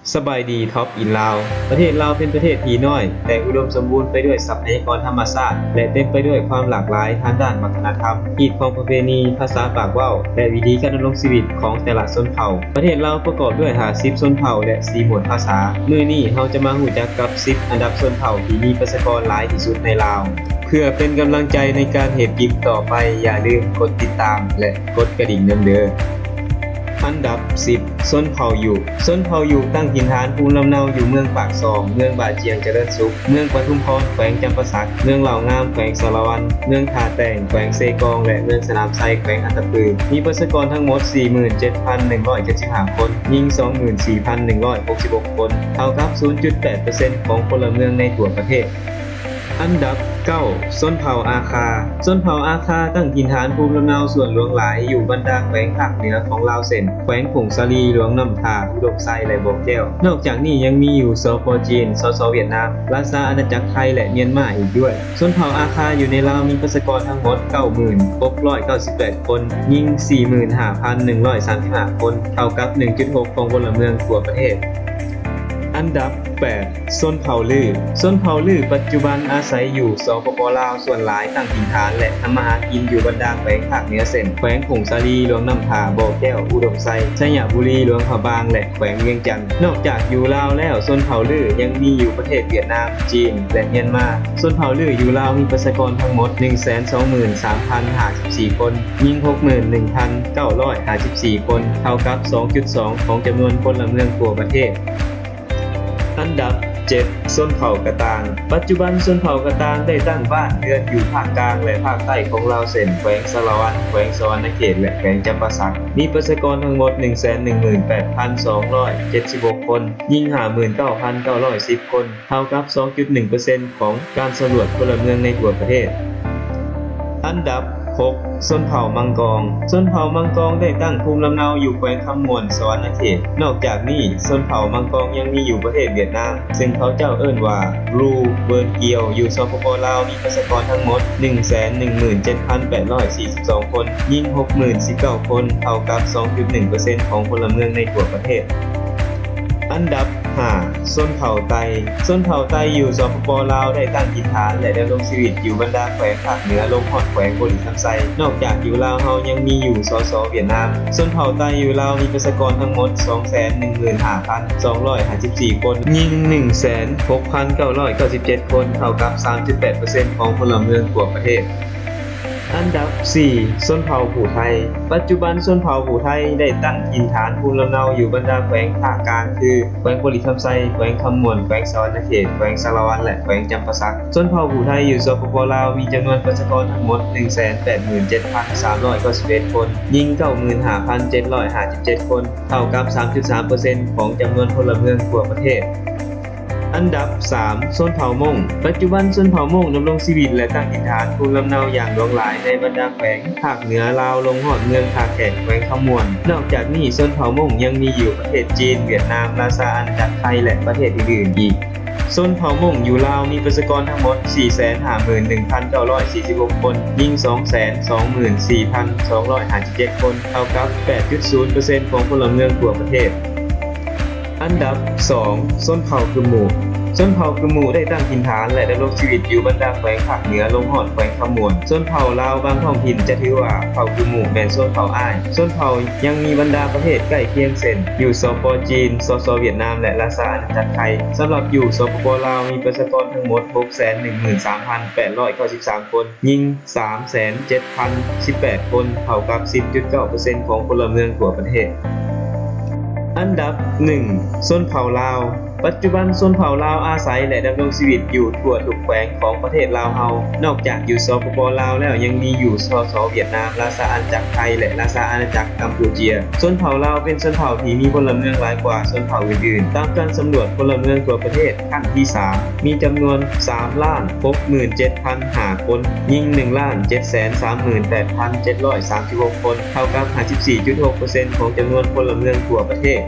ສະບາຍດີ Top in Lao. ປະເທດລາວເປັນປະເທດທີ່ນ້ອຍ ແຕ່ອຸດົມສົມບູນໄປດ້ວຍຊັບພະຍາກອນທຳມະຊາດ ແລະ ເຕັມໄປດ້ວຍຄວາມຫຼາກຫຼາຍທາງດ້ານວັດທະນະທຳ, ຮີດຄອງປະເພນີ, ພາສາປາກເວົ້າ ແລະ ວິທີການດຳລົງຊີວິດຂອງແຕ່ລະຊົນເຜົ່າ. ປະເທດລາວປະກອບດ້ວຍຫ້າສິບຊົນເຜົ່າ ແລະ ສີ່ໝວດພາສາ. ມື້ນີ້ເຮົາຈະມາຮູ້ຈັກກັບສິບອັນດັບຊົນເຜົ່າທີ່ມີປະຊາກອນຫຼາຍທີ່ສຸດໃນລາວ. ເພື່ອເປັນກຳລັງໃຈໃນການເຮັດຄລິບຕໍ່ໄປ, ຢ່າລືມກົດຕິດຕາມ ແລະ ກົດກະດິ່ງນຳເດີ້. ອັນດັບສິບ ຊົນເຜົ່າຢູ. ຊົນເຜົ່າຢູຕັ້ງຖິ່ນຖານພູມລຳເນົາຢູ່ເມືອງປາກຊ່ອງ, ເມືອງບາຈຽງຈະເລີນສຸກ, ເມືອງປະທຸມພອນ ແຂວງຈຳປາສັກ, ເມືອງລາວງາມ ແຂວງສາລະວັນ, ເມືອງທ່າແຕງ ແຂວງເຊກອງ ແລະ ເມືອງສະໜາມໄຊ ແຂວງອັດຕະປື. ມີປະຊາກອນທັງໝົດ ສີ່ໝື່ນເຈັດພັນໜຶ່ງຮ້ອຍເຈັດສິບຫ້າຄົນ, ຍິງ ສອງໝື່ນສີ່ພັນໜຶ່ງຮ້ອຍຫົກສິບຫົກຄົນ, ເທົ່າກັບ ສູນຈຸດແປດເປີເຊັນຂອງພົນລະເມືອງໃນທົ່ວປະເທດ. ອັນດັບເກົ້າ ຊົນເຜົ່າອາຄາ. ຊົນເຜົ່າອາຄາຕັ້ງຖິ່ນຖານພູມລຳເນົາສ່ວນຫຼວງຫຼາຍຢູ່ບັນດາແຂວງພາກເໜືອຂອງລາວ ເຊັ່ນ ແຂວງຜົ້ງສາລີ, ຫຼວງນ້ຳທາ, ອຸດົມໄຊ ແລະ ບໍ່ແກ້ວ. ນອກຈາກນີ້ຍັງມີຢູ່ ສປ ຈີນ, ສສ ຫວຽດນາມ, ລາຊາອານາຈັກໄທ ແລະ ມຽນມາອີກດ້ວຍ. ຊົນເຜົ່າອາຄາຢູ່ໃນລາວມີປະຊາກອນທັງໝົດ ເກົ້າໝື່ນຫົກຮ້ອຍເກົ້າສິບແປດຄົນ, ຍິງ ສີ່ໝື່ນຫ້າພັນໜຶ່ງຮ້ອຍສາມສິບຫ້າຄົນ, ເທົ່າກັບ ໜຶ່ງຈຸດຫົກຂອງພົນລະເມືອງທົ່ວປະເທດ. ອັນດັບແປດ ຊົນເຜົ່າລື. ຊົນເຜົ່າລືປັດຈຸບັນອາໄສຢູ່ ສປປ ລາວ ສ່ວນຫຼາຍຕັ້ງຖິ່ນຖານ ແລະ ທຳມາຫາກິນຢູ່ບັນດາແຂວງພາກເໜືອ ເຊັ່ນ ແຂວງຜົ້ງສາລີ, ຫຼວງນ້ຳທາ, ບໍ່ແກ້ວ, ອຸດົມໄຊ, ໄຊຍະບູລີ, ຫຼວງພະບາງ ແລະ ແຂວງວຽງຈັນ. ນອກຈາກຢູ່ລາວແລ້ວ, ຊົນເຜົ່າລືຍັງມີຢູ່ປະເທດຫວຽດນາມ, ຈີນ ແລະ ມຽນມາ. ຊົນເຜົ່າລືຢູ່ລາວມີປະຊາກອນທັງໝົດ ໜຶ່ງແສນສອງໝື່ນສາມພັນຫ້າສິບສີ່ຄົນ, ຍິງ ຫົກໝື່ນໜຶ່ງພັນເກົ້າຮ້ອຍຫ້າສິບສີ່ຄົນ, ເທົ່າກັບ ສອງຈຸດສອງຂອງຈຳນວນພົນລະເມືອງທົ່ວປະເທດ. ອັນດັບເຈັດ ຊົນເຜົ່າກະຕ່າງ. ປັດຈຸບັນຊົນເຜົ່າກະຕ່າງໄດ້ຕັ້ງບ້ານເຮືອນຢູ່ພາກກາງ ແລະ ພາກໃຕ້ຂອງລາວ ເຊັ່ນ ແຂວງສາລະວັນ, ແຂວງສະຫວັນນະເຂດ ແລະ ແຂວງຈຳປາສັກ. ມີປະຊາກອນທັງໝົດ ໜຶ່ງແສນໜຶ່ງໝື່ນແປດພັນສອງຮ້ອຍເຈັດສິບຫົກຄົນ, ຍິງ ຫ້າໝື່ນເກົ້າພັນເກົ້າຮ້ອຍສິບຄົນ, ເທົ່າກັບ ສອງຈຸດໜຶ່ງເປີເຊັນຂອງການສຳຫຼວດພົນລະເມືອງໃນທົ່ວປະເທດ. ອັນດັບຫົກ ຊົນເຜົ່າມັງກອງ. ຊົນເຜົ່າມັງກອງໄດ້ຕັ້ງພູມລຳເນົາຢູ່ແຂວງຄຳມ່ວນ ສະຫວັນນະເຂດ. ນອກຈາກນີ້, ຊົນເຜົ່າມັງກອງຍັງມີຢູ່ປະເທດຫວຽດນາມ, ເຊິ່ງເຂົາເຈົ້າເອີ້ນວ່າ ບລູເວີນກຽວ, ຢູ່ ສປປ ລາວ ມີປະຊາກອນທັງໝົດ ໜຶ່ງແສນໜຶ່ງໝື່ນເຈັດພັນແປດຮ້ອຍສີ່ສິບສອງຄົນ, ຍິງ ຫົກໝື່ນສິບເກົ້າຄົນ, ເທົ່າກັບ ສອງຈຸດໜຶ່ງເປີເຊັນຂອງພົນລະເມືອງໃນທົ່ວປະເທດ. ອັນດັບຫ້າ ຊົນເຜົ່າໄຕ. ຊົນເຜົ່າໄຕຢູ່ ສປປ ລາວ ໄດ້ຕັ້ງຖິ່ນຖານ ແລະ ດຳລົງຊີວິດຢູ່ບັນດາແຂວງພາກເໜືອ ລົງຮອດແຂວງບໍລິຄຳໄຊ. ນອກຈາກຢູ່ລາວເຮົາຍັງມີຢູ່ ສສ ຫວຽດນາມ. ຊົນເຜົ່າໄຕຢູ່ລາວມີປະຊາກອນທັງໝົດ ສອງແສນໜຶ່ງໝື່ນຫ້າພັນສອງຮ້ອຍຫ້າສິບສີ່ຄົນ, ຍິງ ໜຶ່ງແສນຫົກພັນເກົ້າຮ້ອຍເກົ້າສິບເຈັດຄົນ, ເທົ່າກັບ ສາມຈຸດແປດເປີເຊັນຂອງພົນລະເມືອງທົ່ວປະເທດ. ອັນດັບສີ່ ຊົນເຜົ່າຜູ້ໄທ. ປັດຈຸບັນຊົນເຜົ່າຜູ້ໄທໄດ້ຕັ້ງຖິ່ນຖານພູມລຳເນົາຢູ່ບັນດາແຂວງພາກກາງ ຄື ແຂວງບໍລິຄຳໄຊ, ແຂວງຄຳມ່ວນ, ແຂວງສະຫວັນນະເຂດ, ແຂວງສາລະວັນ ແລະ ແຂວງຈຳປາສັກ. ຊົນເຜົ່າຜູ້ໄທຢູ່ ສປປ ລາວ ມີຈຳນວນປະຊາກອນທັງໝົດ ໜຶ່ງແສນແປດໝື່ນເຈັດພັນສາມຮ້ອຍເກົ້າສິບເອັດຄົນ, ຍິງ ເກົ້າໝື່ນຫ້າພັນເຈັດຮ້ອຍຫ້າສິບເຈັດຄົນ, ເທົ່າກັບ ສາມຈຸດສາມເປີເຊັນຂອງຈຳນວນພົນລະເມືອງທົ່ວປະເທດ. ອັນດັບສາມ ຊົນເຜົ່າມົ້ງ. ປັດຈຸບັນຊົນເຜົ່າມົ້ງດຳລົງຊີວິດ ແລະ ຕັ້ງຖິ່ນຖານພູມລຳເນົາຢ່າງຫຼວງຫຼາຍໃນບັນດາແຂວງພາກເໜືອລາວ ລົງຮອດເມືອງທ່າແຂກ ແຂວງຄຳມ່ວນ. ນອກຈາກນີ້, ຊົນເຜົ່າມົ້ງຍັງມີຢູ່ປະເທດຈີນ, ຫວຽດນາມ, ລາຊາອານາຈັກໄທ ແລະ ປະເທດອື່ນໆອີກ. ຊົນເຜົ່າມົ້ງຢູ່ລາວມີປະຊາກອນທັງໝົດ ສີ່ແສນຫ້າໝື່ນໜຶ່ງພັນເກົ້າຮ້ອຍສີ່ສິບຫົກຄົນ, ຍິງ ສອງແສນສອງໝື່ນສີ່ພັນສອງຮ້ອຍຫ້າສິບເຈັດຄົນ, ເທົ່າກັບ ແປດຈຸດສູນເປີເຊັນຂອງພົນລະເມືອງທົ່ວປະເທດ. ອັນດັບສອງ ຊົນເຜົ່າກຶມໝູ. ຊົນເຜົ່າກຶມໝູໄດ້ຕັ້ງຖິ່ນຖານ ແລະ ດຳລົງຊີວິດຢູ່ບັນດາແຂວງພາກເໜືອ ລົງຮອດແຂວງຄຳມ່ວນ. ຊົນເຜົ່າລາວບາງທ້ອງຖິ່ນຈະຖືວ່າເຜົ່າກຶມໝູແມ່ນຊົນເຜົ່າອ້າຍ. ຊົນເຜົ່າຍັງມີບັນດາປະເທດໃກ້ຄຽງ ເຊັ່ນ ຢູ່ ສປ ຈີນ, ສສ ຫວຽດນາມ ແລະ ລາຊາອານາຈັກໄທ. ສຳລັບຢູ່ ສປປ ລາວ ມີປະຊາກອນທັງໝົດ ຫົກແສນໜຶ່ງໝື່ນສາມພັນແປດຮ້ອຍເກົ້າສິບສາມຄົນ, ຍິງ ສາມແສນເຈັດພັນສິບແປດຄົນ, ເທົ່າກັບ ສິບຈຸດເກົ້າເປີເຊັນຂອງພົນລະເມືອງທົ່ວປະເທດ. ອັນດັບໜຶ່ງ ຊົນເຜົ່າລາວ. ປັດຈຸບັນຊົນເຜົ່າລາວອາໄສ ແລະ ດຳລົງຊີວິດຢູ່ທົ່ວທຸກແຂວງຂອງປະເທດລາວເຮົາ. ນອກຈາກຢູ່ ສປປ ລາວ ແລ້ວ ຍັງມີຢູ່ ສສ ຫວຽດນາມ, ລາຊາອານາຈັກໄທ ແລະ ລາຊາອານາຈັກກຳປູເຈຍ. ຊົນເຜົ່າລາວເປັນຊົນເຜົ່າທີ່ມີພົນລະເມືອງຫຼາຍກວ່າຊົນເຜົ່າອື່ນໆ. ຕາມການສຳຫຼວດພົນລະເມືອງທົ່ວປະເທດ ຄັ້ງທີສາມ ມີຈຳນວນ ສາມລ້ານຫົກໝື່ນເຈັດພັນຫ້າຄົນ, ຍິງ ໜຶ່ງລ້ານເຈັດແສນສາມໝື່ນແປດພັນເຈັດຮ້ອຍສາມສິບຫົກຄົນ, ເທົ່າກັບ ຫ້າສິບສີ່ຈຸດຫົກເປີເຊັນຂອງຈຳນວນພົນລະເມືອງທົ່ວປະເທດ.